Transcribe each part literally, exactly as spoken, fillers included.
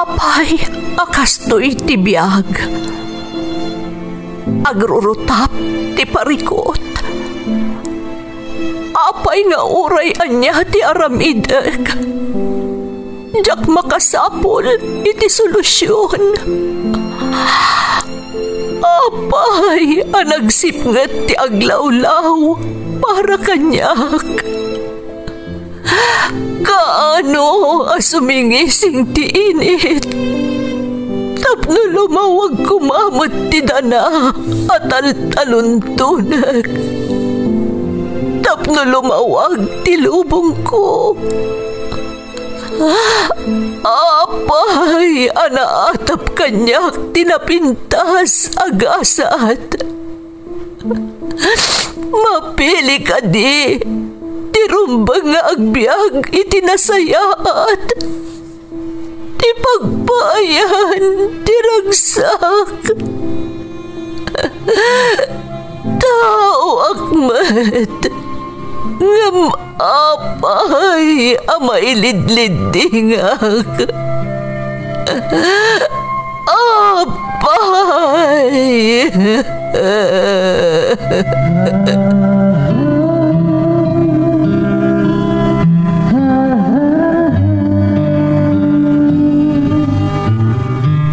Apay a kastoy ti biag? Agrurutap ti parikut. Apay nga uray ania ti aramidek, diak makasapul iti solusion. Apay a nagsipnget ti aglawlaw para kaniak? Kaano a sumingising ti init tapno lumawag koma met ti dana a taltaluntonek, tapno lumawag ti lubongko? Apay a naatap kaniak ti napintas a gasat? Mapili kadi ti rumbeng nga agbiag iti nasayaat, ti pagpaayan ti ragsak? Taoak met, ngem apay a mailidliddingak? Apay!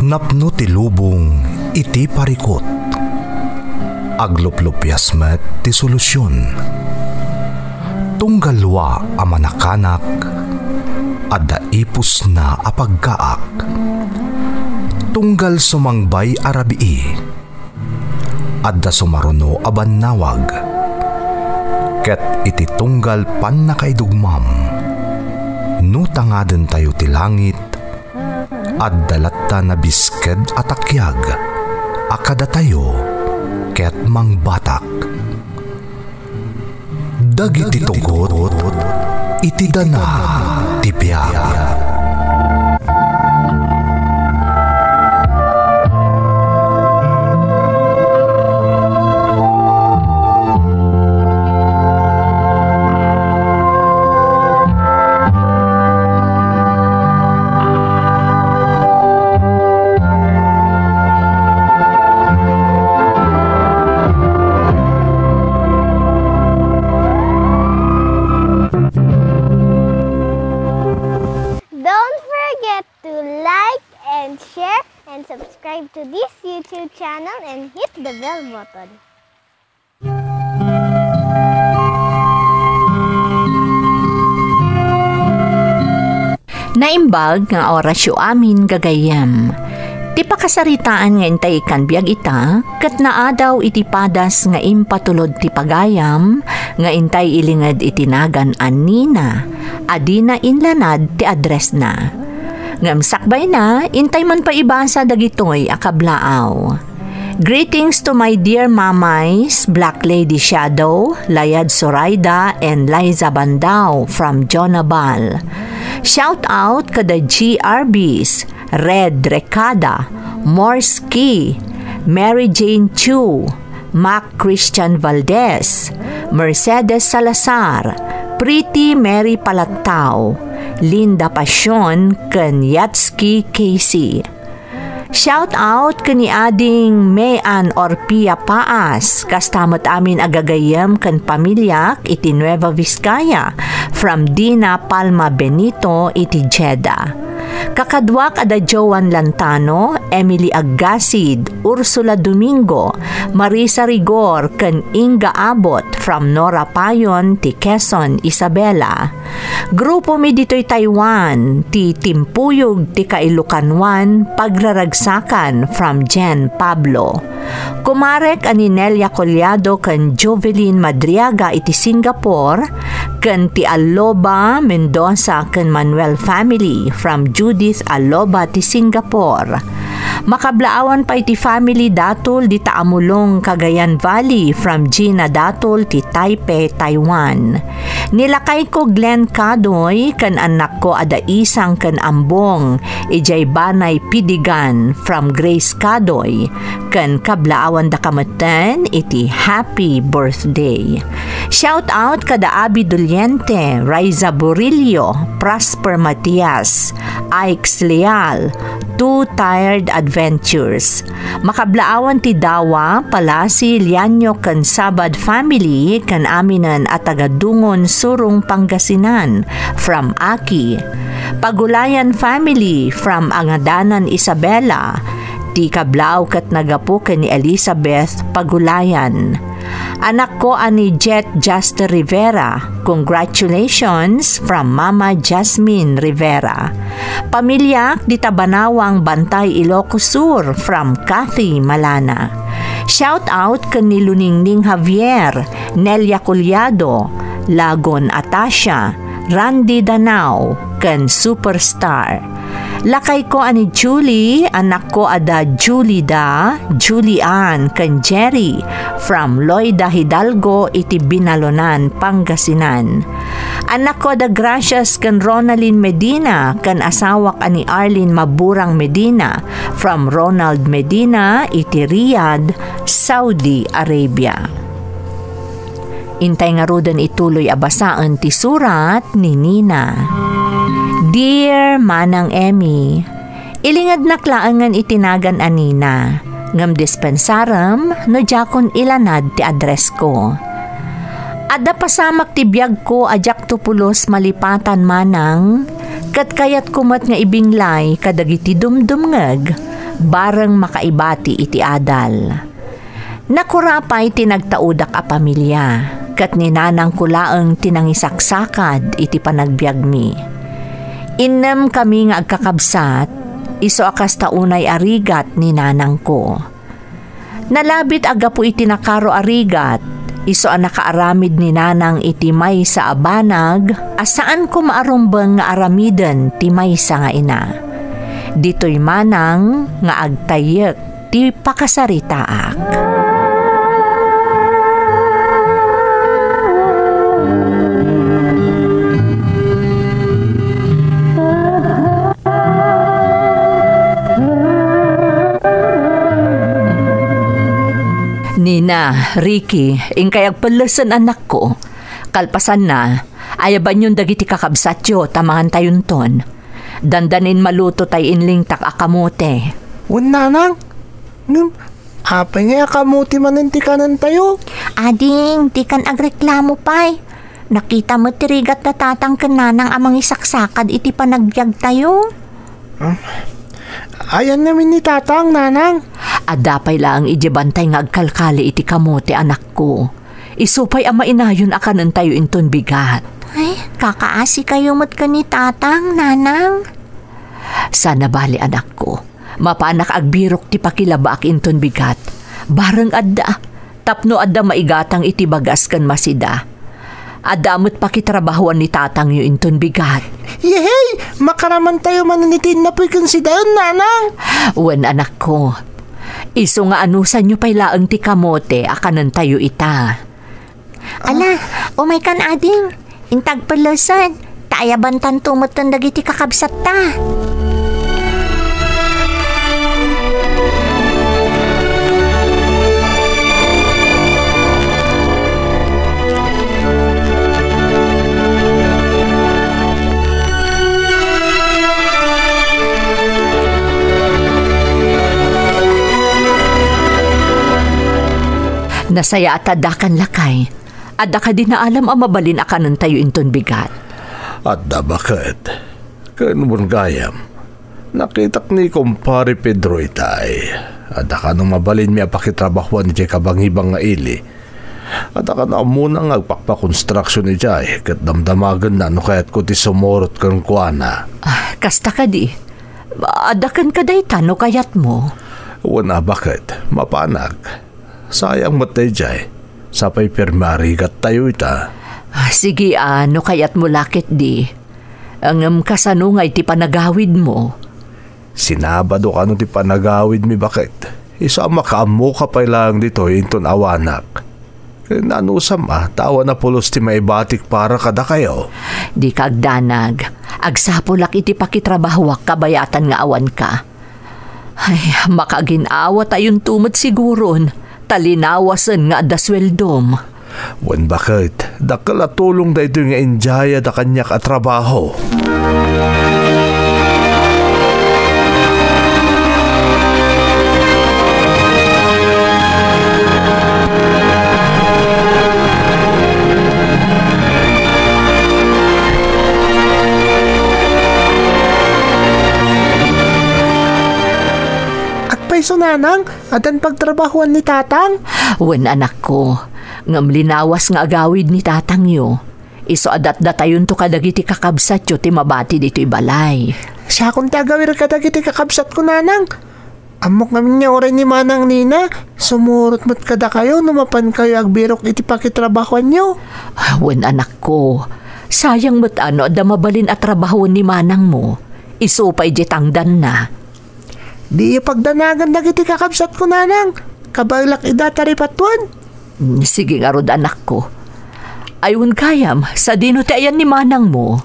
Napno ti lubong iti parikut. Agluplupias met ti solusion. Tunggal lua a manakanak, adda ipusna a pagkaak. Tunggal sumangbay a rabii, adda sumaruno a bannawag. Ket iti tunggal pannakaidugmam, no tangadentayo ti langit, adda latta nabisked a takiag a kadatayo ket mangbatak. Dagiti tugot iti dana ti biag. Don't forget to like and share and subscribe to this YouTube channel and hit the bell button. Naimbag nga orasyo amin, gagayyem. Ti pakasaritaan nga intay ikkan biag ita, ket naadaw iti padas nga impatulod ti pagayam nga intay ilinged iti nagan a Nina, a dina inlanad ti addressna. Ngem sakbayna, intay man pay ibasa dagitoy a kablaaw. Greetings to my dear mamays, Black Lady Shadow, Layad Zoraida, and Liza Bandao from Jonabal. Shout out kada G R Bs, Red Recada, Morski, Mary Jane Chu, Mac Christian Valdez, Mercedes Salazar, Pretty Mary Palatao, Linda Pasion, ken Yatski Casey. Shout out ken ni Ading May Ann Orpia Paas, kasta met amin a gagayyem ken pamiliak iti Nueva Vizcaya, from Dina Palma Benito iti Jeddah. Kakaduak a da Joan Lantano, Emily Aggasid, Ursula Domingo, Marisa Rigor, ken Inga Abot from Nora Payon ti Quezon, Isabela. Grupomi ditoy Taiwan, ti Timpuyog ti Kailokanuan, Pagraragsakan from Jen Pablo. Kumarek a ni Nelia Collado ken Jovelyn Madriaga iti Singapore, ken ti Alloba, Mendoza ken Manuel family from Judith Alloba ti Singapore. Makablaawan pay ti family Datul dita Amulong, Cagayan Valley from Gina Datul ti Taipei, Taiwan. Ni lakayko Glenn Kadoy ken annakko a da Isang ken Ambong, idiay Banay Pidigan from Grace Kadoy, ken kablaawandaka metten iti happy birthday. Shout out kada Abi Doliente, Raiza Burillo, Prosper Matias, Ikes Leal, Two Tired Adventures. Makablaawan ti Dawa, Palasi, Liaño ken Sabad family ken aminen a taga Dungon, Surong, Pangasinan, from Aki. Pagulayan family from Angadanan, Isabela. Ti kablaaw ket naggapu ken ni Elizabeth Pagulayan. Anakko a ni Jet Juster Rivera, congratulations from Mama Jasmine Rivera. Pamiliak dita Banawang, Bantay, Ilocos Sur, from Kathy Malana. Shout out ken ni Luningning Javier, Nelia Collado, Lagon Atasia, Randy Danao, ken Superstar. Lakayko a ni Julie, anakko a da Julida, Julie Ann, ken Jerry, from Loida Hidalgo iti Binalonan, Pangasinan. Anakko a da Gracias ken Ronaldin Medina, ken asawak a ni Arlene Maburang Medina, from Ronald Medina iti Riyadh, Saudi Arabia. Intay ngaruden ituloy a basaen ti surat ni Nina. Dear Manang Emmy, ilingednak laengen iti nagan a Nina, ngem dispensarem no diakon ilanad ti addressko. Adda pasamak ti biagko a diakto pulos malipatan, Manang, ket kayatko met nga ibinglay kadagiti dumdumngeg bareng makaibati iti adal. Nakurapay ti nagtaudak a pamilia, ket ni nanangko laeng ti nangisaksakad iti panagbiagmi. Innem kami nga agkakabsat, isu a kasta unay a rigat ni nanangko. Nalabit a gapu iti nakaro a rigat, isu a nakaaramid ni nanang iti maysa a banag a saan koma a rumbeng nga aramiden ti maysa nga ina. Ditoy manang nga agtayyek ti pakasaritaak. Nina, Ricky, inkay agpellesen, anakko. Kalpasanna, ayabanyon dagiti kakabsatyo ta mangantayonton. Dandanin maluto tay inlingtak a kamote. Wen, nanang? Ngem, apay nga a kamote manen ti kanentayo? Ading, dikan agreklamo pay. Nakita met ti rigat da tatang ken nanang a mangisaksakad iti panagbiagtayo. Ah, ayan ngamin ni tatang, nanang? Adda pay laeng idiay bantay nga agkalkali iti kamote, anakko. Isu pay a mainayon a kanentayo inton bigat. Ay, kakaasikayo met ken ni tatang, nanang. Saan a bali, anakko. Mapanak agbirok ti pakilabaak inton bigat. Bareng adda, tapno adda maigatang iti bagas ken masida. Adda met pakitrabahoan ni tatangyo inton bigat. Yehey! Makaramantayo manen iti innapoy ken sidaen, nanang! Wen, anakko. Isu nga anusanyo pay laeng ti kamote a kanentayo ita. Ala, umaykan, ading. Inta agpellesen, ta ayabantanto metten dagiti kakabsatta. Nasayaat a dakan, lakay. Adda kadi naalam a mabalin a kanentayo inton bigat? Adda, baket. Ken wen gayam, nakitak ni Kumpare Pedro itay. Adda kano mabalinmi a pakitrabahoan idiay kabangibang nga ili. Adda kano ammona nga agpakpakonstruksion idiay, ket damdamagenna no kayatko ti sumurot kenkuana. Ah, kasta kadi? Adda kenka dayta no kayatmo? Wen a, baket, mapanak. Sayang met daydiay. Sapay pirmi a rigattayo ita. Ah, sige a, no kayatmo la ketdi. Ngem kasano ngay ti panagawidmo? Sinabado kano ti panagawidmi, baket. Isu a makaammoka pay laeng ditoy inton awanak. Ken anusam a, ta awan a pulos ti maibatik para kadakayo. Dika agdanag. Agsapulak iti pakitrabahoak kabayatan nga awanka. Ay, makagin-awatayonto met siguron, ta linawasen nga adda sueldom. Wen, baket, dakkel a tulong daytoy nga indiayad a kaniak a trabaho. So, nanang, addan pagtrabahuan ni tatang? Wen, anakko, ngem linawas nga agawid ni tatangyo. Isu a datdatayonto kadagiti kakabsatyo ti mabati ditoy balay. Siakon ti agawir kadagiti kakabsatko, nanang. Ammok ngamin nga uray ni Manang Nina, sumurot met kadakayo no mapankayo agbirok iti pakitrabahuanyo. Wen, anakko, sayang met a no adda mabalin a trabahuan ni manangmo. Isu pay diay tangdanna. Diyo pagdanagan dagiti kakabsatko, nanang. Kabaelak ida ta ripatuan. Mm, sige ngarud, anakko. Ay, wen gayam, sadino ti ayan ni manangmo?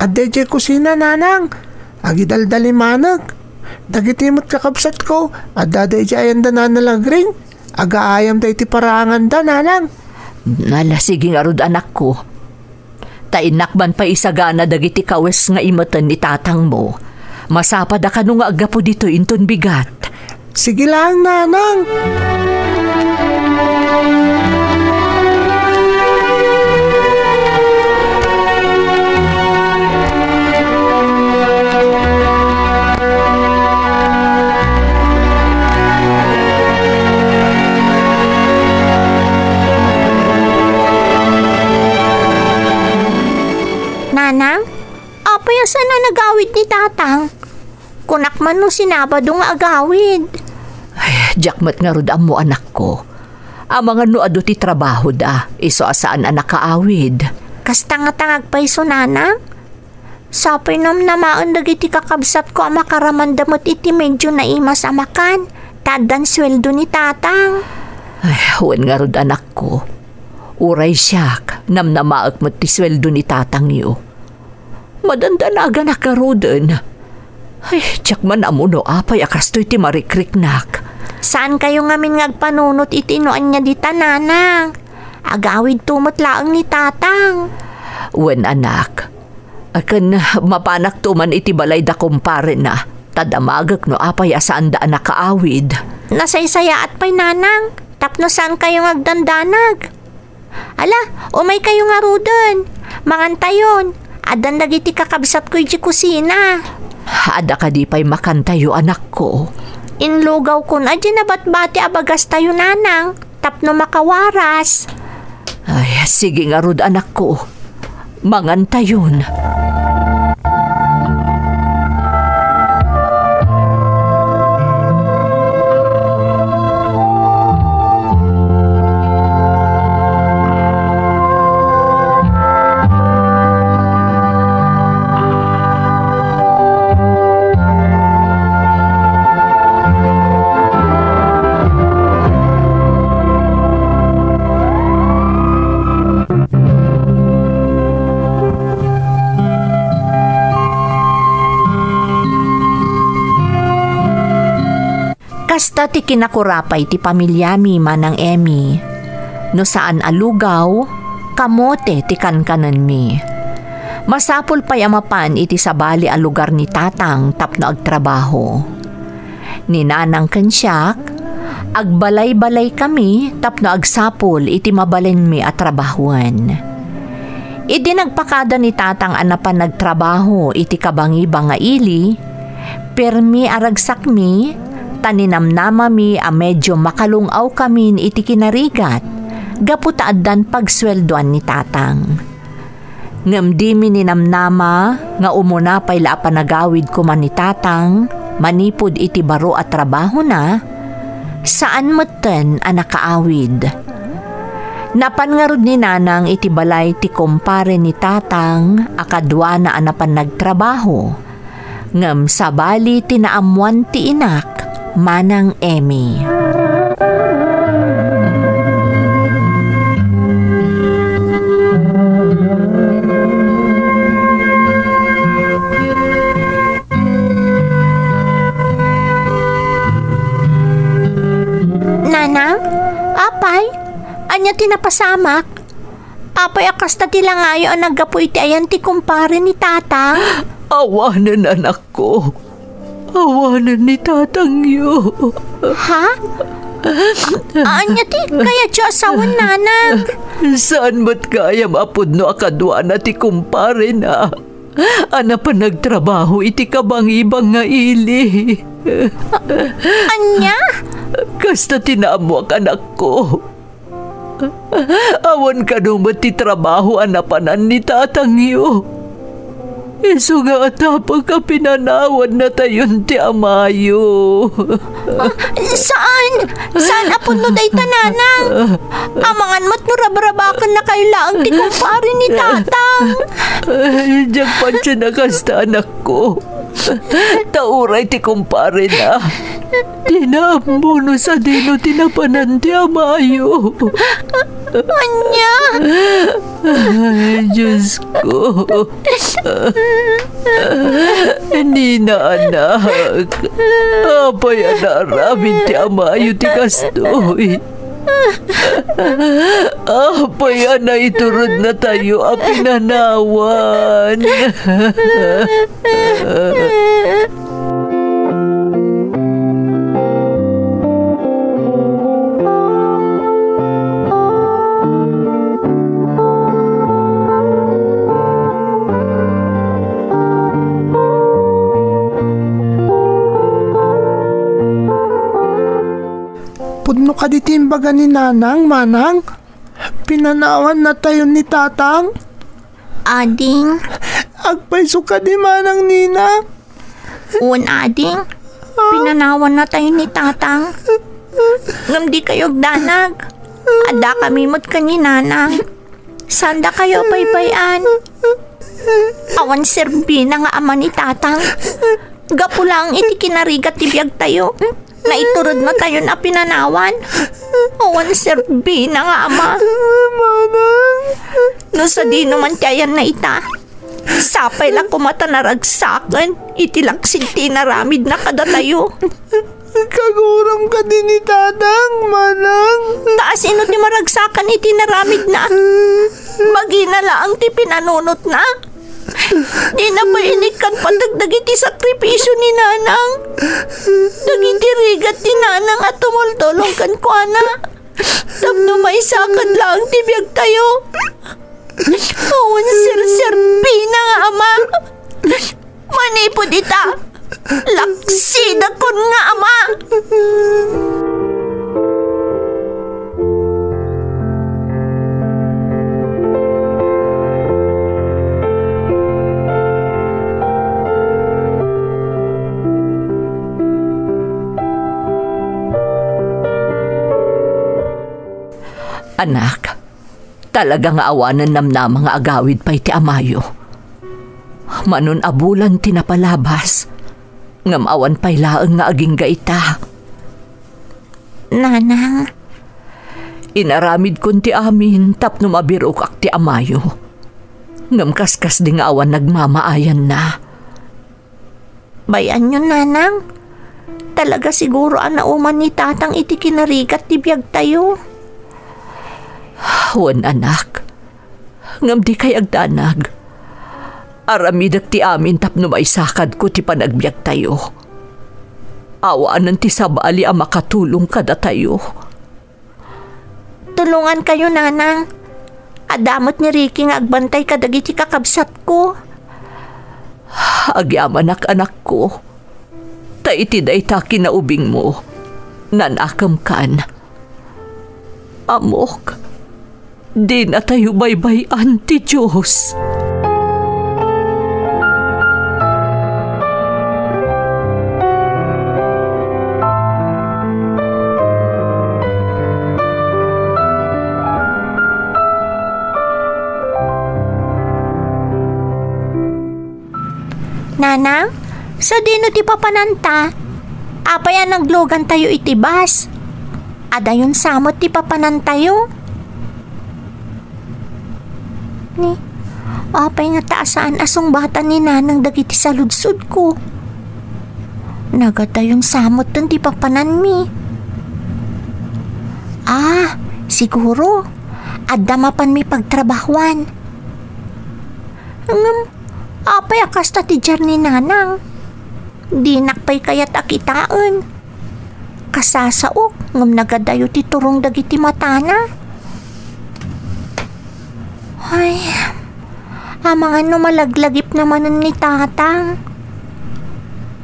Adda idiay kusina, nanang. Agidaldalimanek. Dagiti met kakabsatko, adda idiay ayanda nanalagring. Agaayamda iti paraanganda, nanang. Ala, sige ngarud, anakko. Ta innak man pay isagana dagiti kawes nga imeten ni tatangmo. Masapad a kano nga aggapu ditoy inton bigat. Sige laeng, nanang. Nanang, apay a saan a nagawid ni tatang? Kunak man no sinabado nga agawid. Ay, diak met ngarud ammo, anakko. Amangan no adu ti trabahoda, isu a saan a nakaawid. Kasta nga tangag pay isu, nanang? Sapay namnamaen dagiti kakabsatko a makaramanda met iti medio naimas a makan, ta addan sueldo ni tatang. Ay, wen ngarud, anakko. Uray siak, namnamaek met ti sueldo ni tatangyo. Madandanaganak ngaruden. Ay, diak man ammo no apay a kastoy ti marikriknak. Saankayo ngamin nga agpanunot iti no ania dita, nanang. Agawidto met laeng ni tatang. Wen, anak. Ken mapanakto man iti balay da kumparena, ta damagek no apay a saanda a nakaawid. Nasaysayaat pay, nanang, tapno saankayo nga agdandanag. Ala, umaykayo ngaruden. Mangantayon. Addan dagiti kakabsatko idiay kusina. Adda kadi pay makantayo, anakko? Inlugawkon a diay nabatbati a bagastayo, nanang, tapno makawaras. Ay, sige ngarud, anakko. Mangantayon. Kasta ti kinakurapay ti pamiliami, Manang Emmy. No saan a lugaw, kamote ti kankanenmi. Masapul pay a mapan iti sabali a lugar ni Tatang tapno agtrabaho. Ni Nanang ken siak, agbalay-balaykami tapno agsapul iti mabalinmi a trabahoen. Idi nagpakada ni Tatang a napan nagtrabaho iti kabangiba nga ili, pirmi a ragsakmi, ta ninamnamami a medio makalung-awkamin iti kinarigat gapu ta addan pagsueldoan ni Tatang. Ngem dimi ninamnama nga umuna pay la a panagawid koma ni Tatang manipud iti baro a trabahona, saan metten a nakaawid. Napan ngarud ni Nanang iti balay ti kumpare ni Tatang a kaduana a napan nagtrabaho. Ngem sabali ti naammoan ti inak, Manang Emmy. Nanang, apay, ania ti napasamak? Apay a kasta ti langayo a naggapu iti ayan ti kumpare ni Tatang? Awanen, anakko. Awanen ni Tatangyo. Ha? Ania ti kayatyo a sawen, Nanang? Saan met gayam a pudno a kaduana ti kumparena. a napan nagtrabaho iti kabangibang nga ili. Ania? Kasta ti naammoak, anakko. Awan kano met ti trabaho a napanan ni tatangyo. Isu nga atapek a pinanawannatayon ti amayo. Ah, saan? Saan a pudno dayta, nanang? Amangan met no rabrabakennakayo laeng ti kumpare ni tatang. Ay, diak patien a kasta, anakko. Ta uray ti kumparena, dina ammo no sadino ti napanan ti amayo. Ania? Ay, Diyos ko. Nina, anak, apay a naaramid ti amayo ti kastoy? Apay a naiturednatayo a pinanawan? Pudno kadi ti imbaga ni Nanang, Manang? Pinanawannatayon ni Tatang? Ading. Agpayso kadi, Manang Nina? Wen, ading. Ah. Pinanawannatayon ni Tatang. Ngem dikayo agdanag. Addakami met ken ni Nanang. Saandakayo a paybay-an. Awan serbina nga ama ni Tatang. Gapu laeng iti kinarigat ti biagtayo, naiturednatayon a pinanawan. Awan serbina nga ama. Manang. No sadino man ti ayanna ita, sapay la koma ta naragsaken iti laksid ti inaramidna kadatayo. Kaguram kadi ni Tatang, Manang. Ta asino ti maragsakan iti inaramidna? Bagina laeng ti pinanunotna. Dina pay inikkan pateg dagiti sakripisio ni Nanang. Dagiti rigat ni Nanang a tumultulong kenkuana tapno maisakad laeng ti biagtayo. Awan serserbina nga ama. Manipud ita, laksidakon nga ama. Anak, talaga nga awanen namnama nga agawid pay ti amayo. Manon a bulan ti napalabas, ngem awan pay laeng nga agingga ita. Nanang. Inaramidkon ti amin tapno mabirokak ti amayo. Ngem kaskasdi nga awan nagmamaayanna. Bay-anyo, Nanang. Talaga siguro a nauman ni Tatang iti kinarigat ti biagtayo. Wen, anak. Ngem dikay agdanag. Aramidek ti amin tapno maisakadko ti panagbiagtayo. Awanen ti sabali a makatulong kadatayo. Tulongankayo, Nanang. Adda met ni Ricky nga agbantay kadagiti kakabsatko. Agyamanak, anakko. Ta iti dayta kinaubingmo, nanakemkan. Ammok, dinatayo baybay-an ti Dios. Nanang, sadino ti papananta? Apay a naglugantayo iti bus? Adayon sa met ti papanantayo? Ni, apay ngata a saan a sungbatan ni Nanang dagiti saludsodko? Nagadayon sa metten ti papananmi. Ah, siguro, adda mapanmi pagtrabahuan. Ngem, apay a kasta ti diar ni Nanang? Dinak pay kayat a kitaen. Kasasaok, ngem nagadayo ti turong dagiti matana. Ay, Amangan no malaglagipna manen ni Tatang.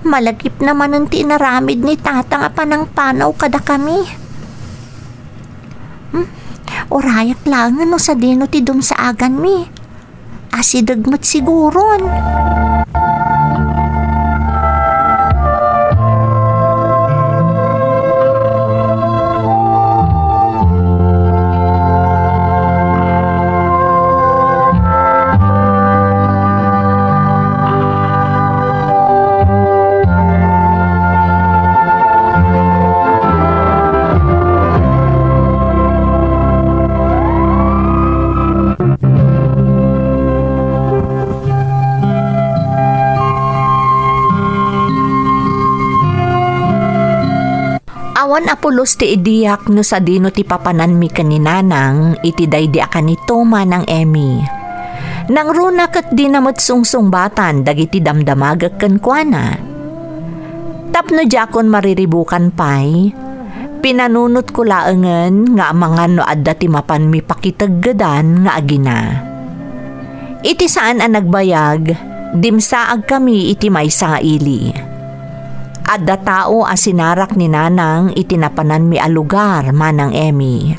Malagipna manen ti inaramid ni Tatang a panangpanaw kadakami. Hmm, urayak laengen no sadino ti dumsaaganmi. Asideg met siguron. Awan a pulos ti idiak no sadino ti papananmi ken ni Nanang iti daydi a kanito, Manang Emmy. Nangruna ket dina met sungsungbatan dagiti damdamagek kenkuana. Tapno diakon mariribukan pay, pinanunotko laengen nga amangan no adda ti mapanmi pakiteggedan nga agina. Iti saan a nagbayag, dimsaagkami iti maysa nga ili. Adda tao a sinarak ni Nanang iti napananmi a lugar, Manang Emmy.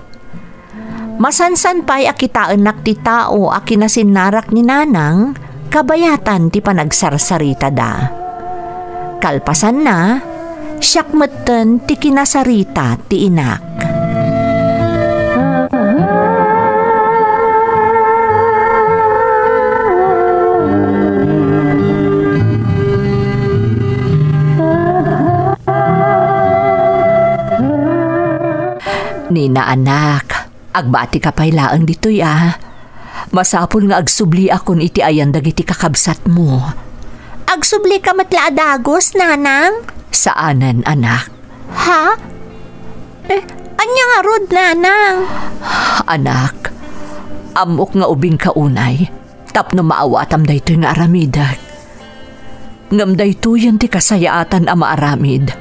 Masansan pay a kitaennak ti tao a kinasinnarak ni Nanang kabayatan ti panagsarsaritada. Kalpasanna, siak metten ti kinasarita ti inak. Nina, anak, agbatika pay laeng ditoy a. Masapul nga agsubliakon iti ayan dagiti kakabsatmo. Agsublika met la a dagus, Nanang? Saanen, anak. Ha? Eh, ania ngarud, Nanang? Anak, ammok nga ubingka unay tapno maawatam daytoy nga aramidek. Ngem daytoyen ti kasayaatan a maaramid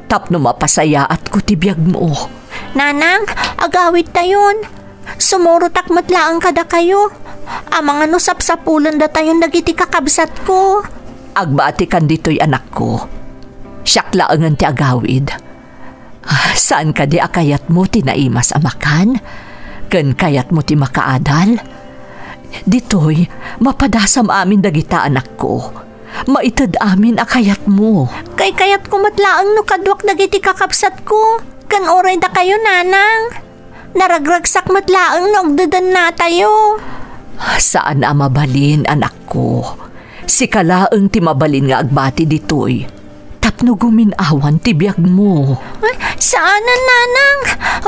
tapno mapasayaatko ti biagmo. Nanang, agawidtayon. Sumurotak met laeng kadakayo. Amangan no sapsapulendatayon dagiti kakabsatko. Agbatikan ditoy, anakko. Siak laengen ti agawid. Ah, saan kadi a kayatmo ti naimas a makan? Ken kayatmo ti makaadal? Ditoy, mapadasam amin dagita, anakko. Maited amin a kayatmo. Kaykayatko met laeng no kaduak dagiti kakabsatko, ken uray dakayo, Nanang. Naragragsak met laeng no agdedennatayo. Saan a mabalin, anakko. Sika laeng ti mabalin nga agbati ditoy tapno gumin-awan ti biagmo. Eh, saanen, Nanang.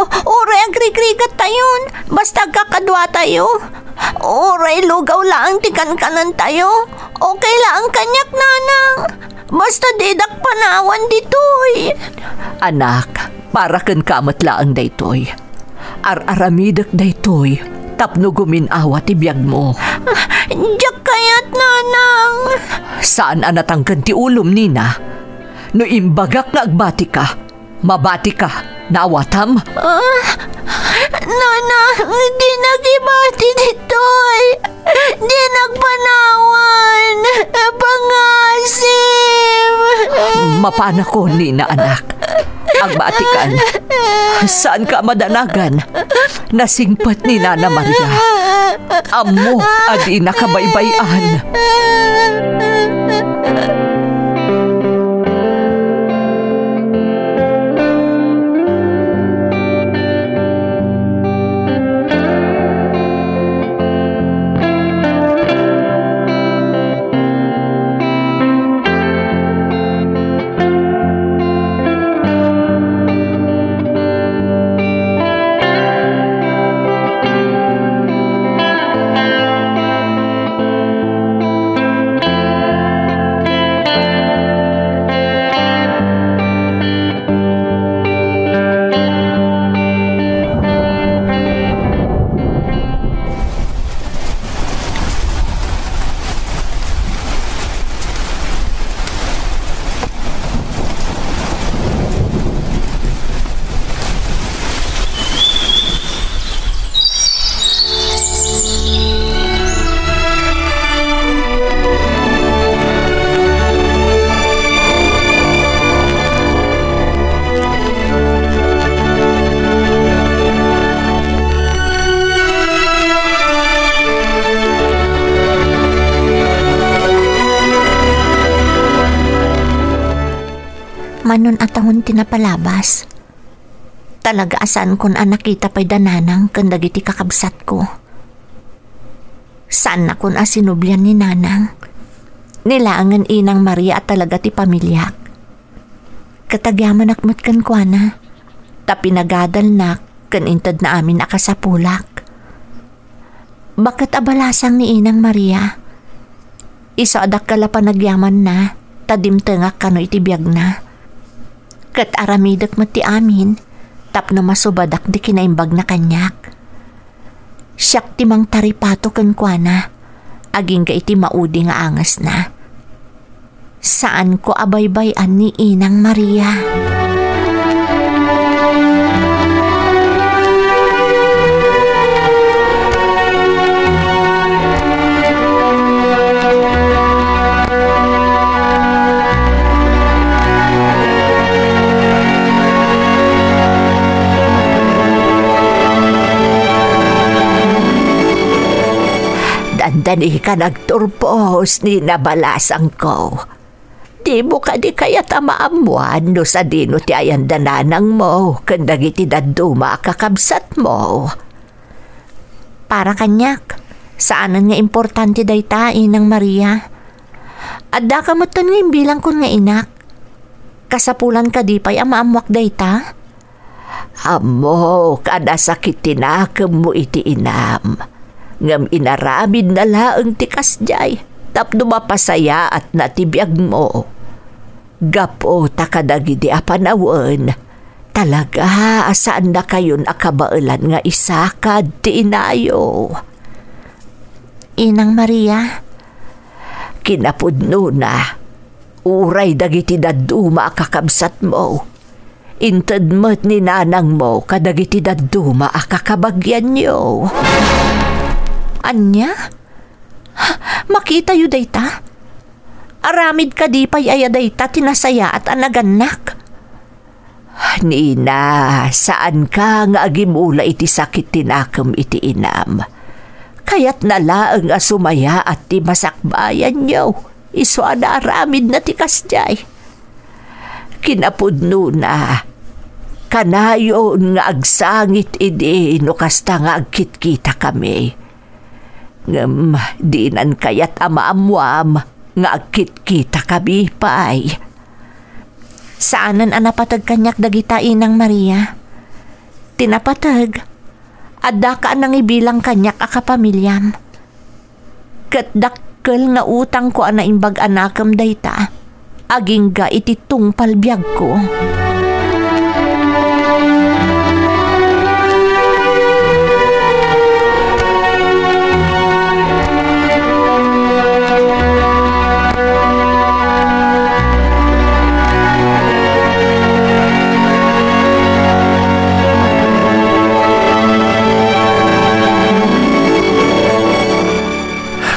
O-, uray agrigrigattayon. Basta agkakaduatayo. Uray lugaw laeng ti kankanentayo. Okay laeng kaniak, Nanang. Basta didak panawan ditoy. Anak, para kenka met laeng daytoy. Ar-aramidek daytoy tapno gumin-awa ti biagmo. Ah, diak kayat, Nanang. Saan a natangken ti ulom, Nina. No imbagak nga agbatika, mabatika. Naawatam? Ah, Nanang, dinak ibati ditoy. Dinak panawan. Pangasim. Mapanakon, Nina, anak. Agbatikan. Saanka a madanagan. Nasingpet ni Nana Maria. Ammok a dina kabaybay-an. Mano a tahon ti napalabas. Talaga a saankon a nakita pay da nanang ken dagiti kakabsatko. Saannakon a sinublian ni nanang. Ni laengen Inang Maria a talaga ti pamiliak. Ket agyamanak met kenkuana, ta pinagadalnak ken intedna amin a kasapulak. Baket a balasang ni Inang Maria. Isu a dakkel a panagyamanna, ta dimtengak kano iti biagna. Ket aramidek met ti amin, tapno masubadak di kinaimbagna kaniak. Siak ti mangtaripato kenkuana, agingga iti maudi nga angesna. Saanko a baybay-an ni Inang Maria. Dandani ka nagturpos, Nina, balasangko. Dimo kadi kayat a maammuan no sadino ti ayan da nanangmo ken dagiti dadduma a kakabsatmo? Para kaniak, saanen nga importante dayta, Inang Maria. Addaka metten nga imbilangkon nga inak. Kasapulan kadi pay a maammuak dayta? Ammok a nasakit ti nakemmo iti inam, ngem inaramidna laeng ti kasdiay tapno mapasayaatna ti biagmo. Gapu ta kadagidi a panawen, talaga a saannakayon a kabaelan nga isakad ti inayo. Inang Maria. Kinapudnona, uray dagiti dadduma a kakabsatmo, inted met ni nanangmo kadagiti dadduma a kakabagianyo. Ania? Makitayo dayta? Aramid kadi pay aya dayta ti nasayaat a nagannak? Nina, saanka nga agimula iti sakit ti nakem iti inam. Kayatna laeng a sumayaat ti masakbayanyo, isu a naaramidna ti kasdiay. Kinapudnona, kanayon nga agsangit idi no kasta nga agkitkitakami. Ngem dinan kayat a maammuam nga agkitkitakami pay. Saanen a napateg kaniak dagita, Inang Maria. Ti napateg, addaka a nangibilang kaniak a kapamiliam. Ket dakkel nga utangko a naimbag a nakem dayta, agingga iti tungpal biagko.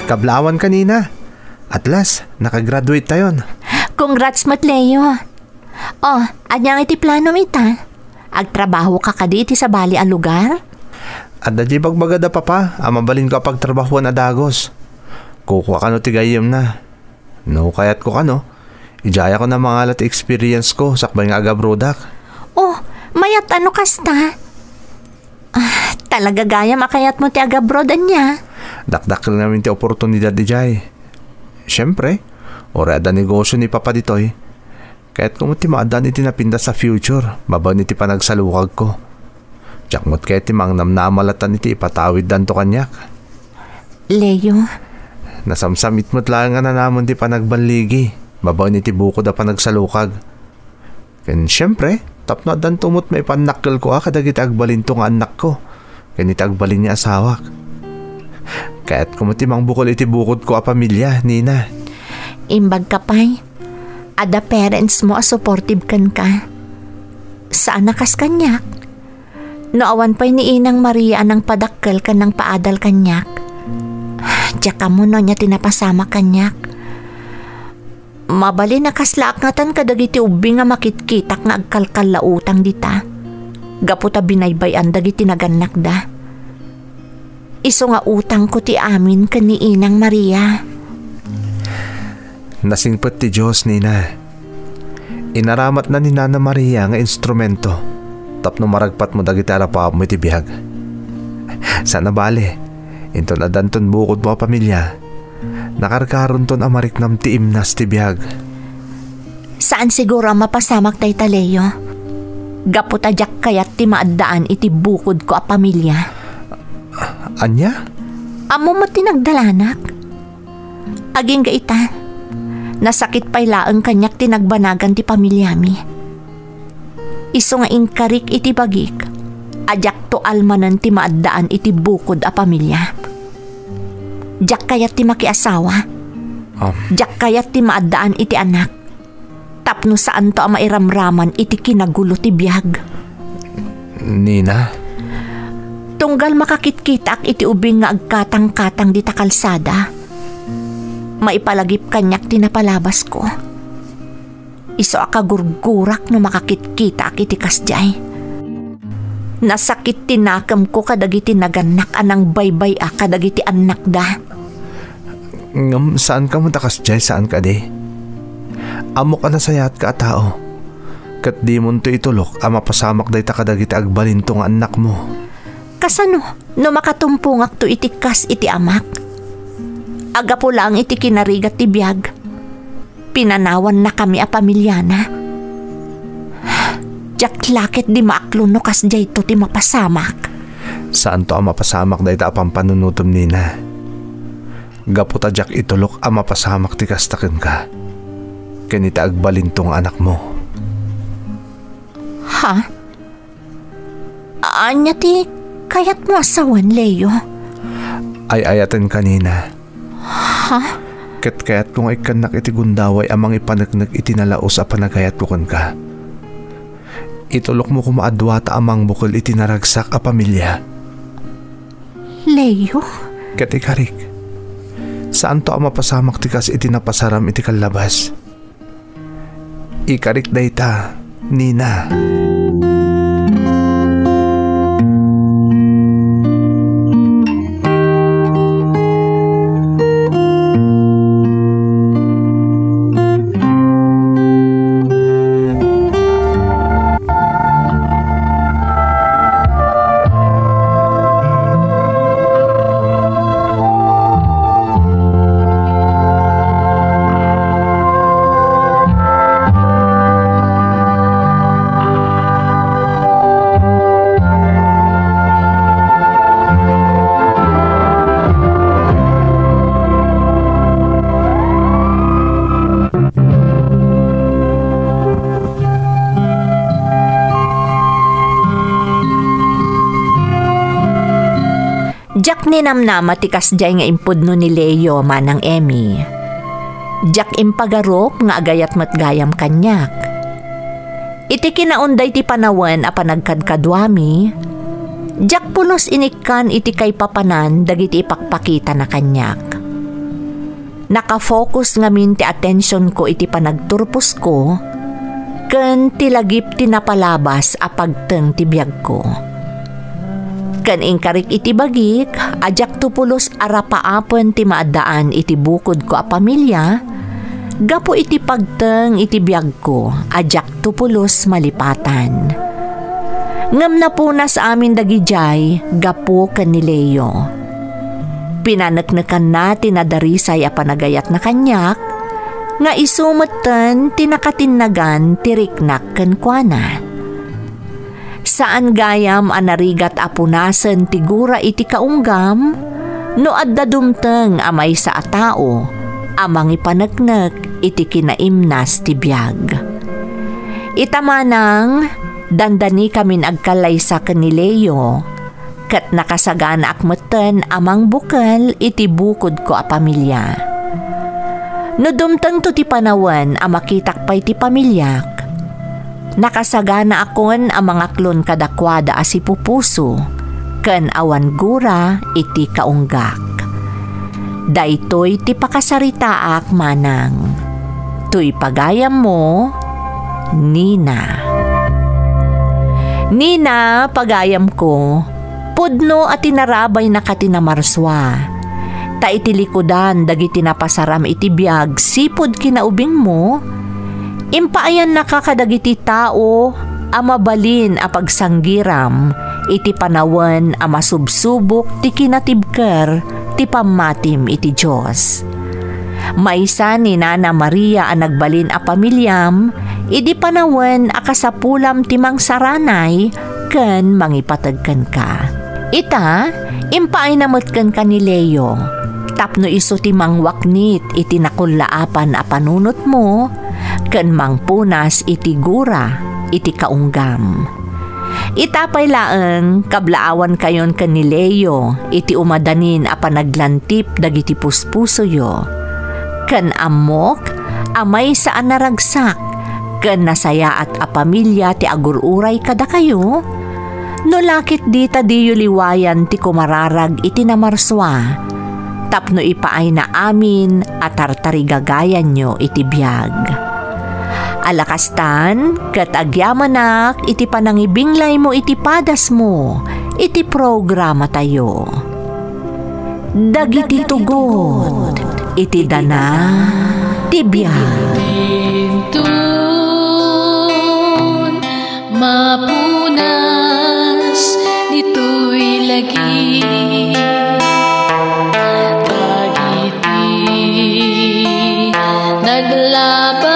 Kablawan ka, Nina. At last, nakagraduate tayon. Congrats met, Leo. Oh, ania nga iti planom ita? Agtrabaho ka kadi iti sabali a lugar? Adda di bagbaga da papa a mabalinko a pagtrabahoan a dagus. Kukua kano ti gayyemna. No kayatko kano, idiayakon a mangala ti experience ko sakbay nga agabroadak. Oh, mayat a no kasta. Ah, talaga gayam a kayatmo ti agabroad, ania? Dakdakkel ngamin ti oportunidad idiay. Siyempre, uray adda negosyo ni Papa ditoy, kayatko met ti maaddaan iti napintas a future babaen iti panagsalukagko. Diak met kayat ti mangnamnama latta iti ipatawiddanto kaniak. Leo. Nasamsamit met laeng a nanamen ti panagballigi babaen iti bukod a panagsalukag. Ken siempre, tapno addanto met maipannakkelko a kadagiti agbalinto nga annakko, ken iti agbalin nga asawak. Kayatko met ti mangbukol iti bukodko a pamilia, Nina. Imbagka pay, adda parents mo a supportive kenka. Saan a kas kaniak. No awan pay ni Inang Maria a nangpadakkel ken nangpaadal kaniak, diak ammo no ania ti napasamak kaniak. Mabalin a kaslaak ngatan kadagiti ubing nga makitkitak nga agkalkallautang dita, gapu ta binaybay-an dagiti nagannakda. Isu nga utangko ti amin ken ni Inang Maria. Nasingpet ti Dios, Nina. Inaramatna ni Nana Maria nga instrumento tapno maragpatmo dagiti arapaapmo iti biag. Saan a bale, inton addanton bukodmo a pamilia, nakarkaronton a mariknam ti imnas ti biag. Saan siguro a mapasamak dayta, Leo. Gapu ta diak kayat ti maaddaan iti bukodko a pamilia. Ania? Ammom met ti nagdalanak. Agingga ita, nasakit pay laeng kaniak ti nagbanagan ti pamiliami. Isu nga inkarik iti bagik a diakto almanen ti maaddaan iti bukod a pamilia. Diak kayat ti makiasawa. Um. Diak kayat ti maaddaan iti anak. Tapno saanto a mairamraman iti kinagulo ti biag. Nina? Tunggal makakitkitaak iti ubing nga agkatangkatang dita kalsada, maipalagip kaniak ti napalabasko. Isu a kagurgurak no makakitkitaak iti kasdiay. Nasakit ti nakemko kadagiti nagannak a nangbaybay-a kadagiti annakda. Ngem saanka met a kasdiay, saan kadi? Ammok a nasayaatka a tao, ket dimonto itulok a mapasamak dayta kadagiti agbalinto nga annakmo. Kasano no makatumpongakto iti kas iti amak? Aggapu laeng iti kinarigat ti biag, pinanawannakami a pamiliana. Diak la ketdi maaklon no kasdiayto ti mapasamak. Saanto a mapasamak dayta a pampanunotem, Nina. Gapu ta diak itulok a mapasamak ti kasta kenka ken iti agbalinto nga anakmo. Ha? Ania ti kayatmo a sawen, Leo? Ay-ayatenka, Nina. Ha? Ket kayatko nga ikkannak iti gundaway a mangipaneknek iti nalaus a panagayatko kenka. Itulokmo koma a duata a mangbukel iti naragsak a pamilia. Leo? Ket ikarik, saanto a mapasamak ti kas iti napasaram iti kallabas. Ikarik dayta, Nina. Diak ninamnama ti kasdiay nga impudno ni Leo, Manang Emmy. Diak impagarok nga agayat met gayam kaniak. Iti kinaun daydi panawen a panagkadkaduami, diak pulos inikkan iti kaipapanan dagiti ipakpakitana kaniak. Nakafocus ngamin ti atensionko iti panagturposko ken ti lagip ti napalabas a pagteng ti biagko. Ken inkarik iti bagik a diakto pulos arapaapen ti maaddaan iti bukodko a pamilia gapu iti pagteng iti biagko a diakto pulos malipatan. Ngem napunas amin dagidiay gapu ken ni Leo. Pinaneknekanna ti nadarisay a panagayatna kaniak, nga isu metten ti nakatinnagan ti riknak kenkuana. Saan gayam a narigat a punasen ti gura iti kaunggam no adda dumteng a maysa a tao a mangipaneknek iti kinaimnas ti biag. Ita manang, dandanikamin agkallaysa ken ni Leo, ket nakasaganaak metten a mangbukel iti bukodko a pamilia. No dumtengto ti panawen a makitak pay ti pamiliak, nakasaganaakon a mangaklon kadakuada a sipupuso ken awan gura iti kaunggak. Daytoy ti pakasaritaak, Manang. Toy pagayammo, Nina. Nina, pagayamko, pudno a tinarabaynaka ti namarsua. Ta iti likudan dagiti napasaram iti biag sipud kinaubingmo, Impaayannaka kadagiti tao a mabalin a pagsanggiram iti panawen a masubsubok ti kinatibker ti pammatim iti Dios. Maysa ni Nana Maria a nagbalin a pamiliam idi panawen a kasapulam ti mangsaranay ken mangipateg kenka. Ita, impaayna met kenka ni Leo, tapno isu ti mangwaknit iti nakullaapan a panunotmo ken mangpunas iti gura iti kaunggam. Ita pay laeng, kablaawankayon ken ni Leo iti umadanin a panaglantip dagiti puspusoyo. Ken ammok a maysa a naragsak ken nasayaat a pamilia ti agur-uray kadakayo, no la ketdi ta diyo liwayan ti kumararag iti namarsua, tapno ipaayna amin a tartarigagayanyo iti biag. Ala kastan, ket agyamanak iti panangibinglaymo iti padasmo iti programatayo. Dagiti tugot iti dana ti biag. Intun mapunas ditoy lagi. Dagiti naglaba